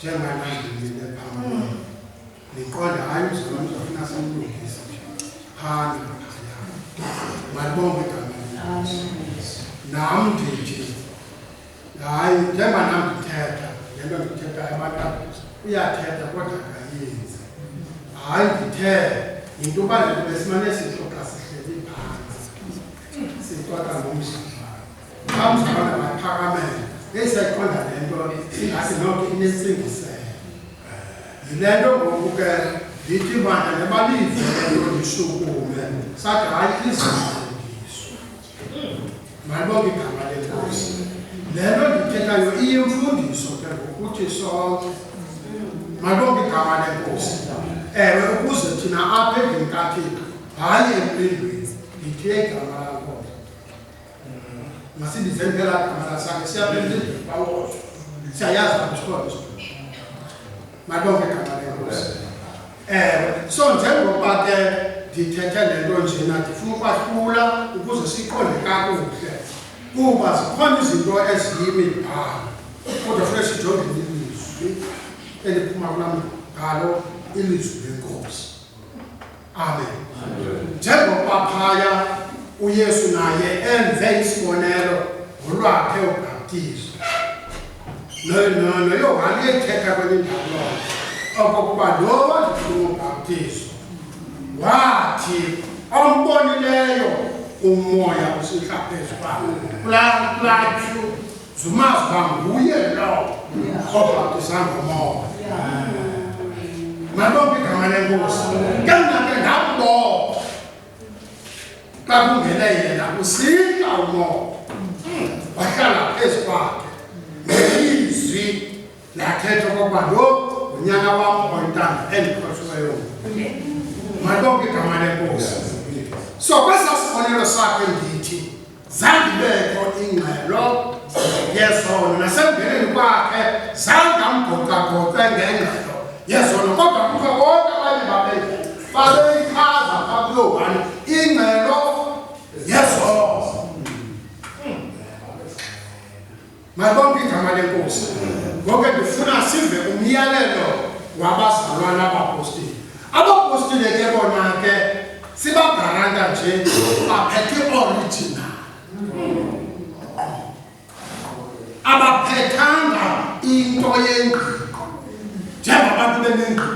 Njengoba ndandimile phambi kwenu, niqonda hayi umzalwane uzofuna simlungise nje phana naphaya. Malibongwe igama leNkosi. Nam ndithi hayi, njengoba nam ndithetha le nto ndithethayo, abantu uyathetha kodwa akayenzi. Hayi, ndithe yinto uba le nto besimane sixoxa sihleli phantsi sixoxa ngomzalwane. Xa umzalwane waphakamela, eyisayiqonda le nto ingathi noko inentsingiselo. Yile nto ngoku ke ndithi bandla nebalive le nto ndishukume sathi hayi izawufundiswa. Malibonge igama leNkosi. Le nto ndithethayo iyimfundiso ke ngokuthi sonke. Malibonge igama leNkosi. Ewe, ukuze thina apha endlini kaThixo, hayi emlindweni, ndithiye igama lankosi. Masibize ngelaa gama lasakhe, siyapha emlindweni bawodwa. Siyayazi apho sikhona isidumbu. Malibonge igama leNkosi. Ewe, so njengokuba ke ndithethe le nto njena, ndifuna ukwahlula ukuze siqonde kakuhle, kuba zikhona izinto eziyimibhalo, kodwa funeka sijonge ilizwi eliphuma kulaa mbhalo, ilizwi leNkosi. Amen. Njengokuba phaya uYesu naye enze isibonelo ngolwakhe ubhaptizo, noYohane uyayithetha kwenye indawo loo nto, okokuba lo wandifuna ubhaptizo wathi ombonileyo umoya usihla phezu kwakhe kulaa tyu zumazi uba nguye lowo obhaptiza ngomoya. Malibonke igama leNkosi. Ke mna ke ndambona xa kungene yena usihla umoya wahlala phezu kwakhe, nelizwi lathetha okokuba lo ngunyana wam oyintanda endikhohliweyo. Malibonke igama leNkosi. So kwesaa sibonelo sakhe ndithi zangibekho ingxelo yezono, nasemngeneni kwakhe zangamgocagoce ngengxelo yezono, kodwa kuthiwa bonke abanye babeyichaza phaa kuYohane ingxelo yezono. Malibonke igama leNkosi. Ngoke ndifuna sive umyalelo wabazalwana abapostile. Abapostile ke bona ke sibagaranta nje baphethe i-original. Abaphethanga into yengqiqo njengabantu benengqiqo.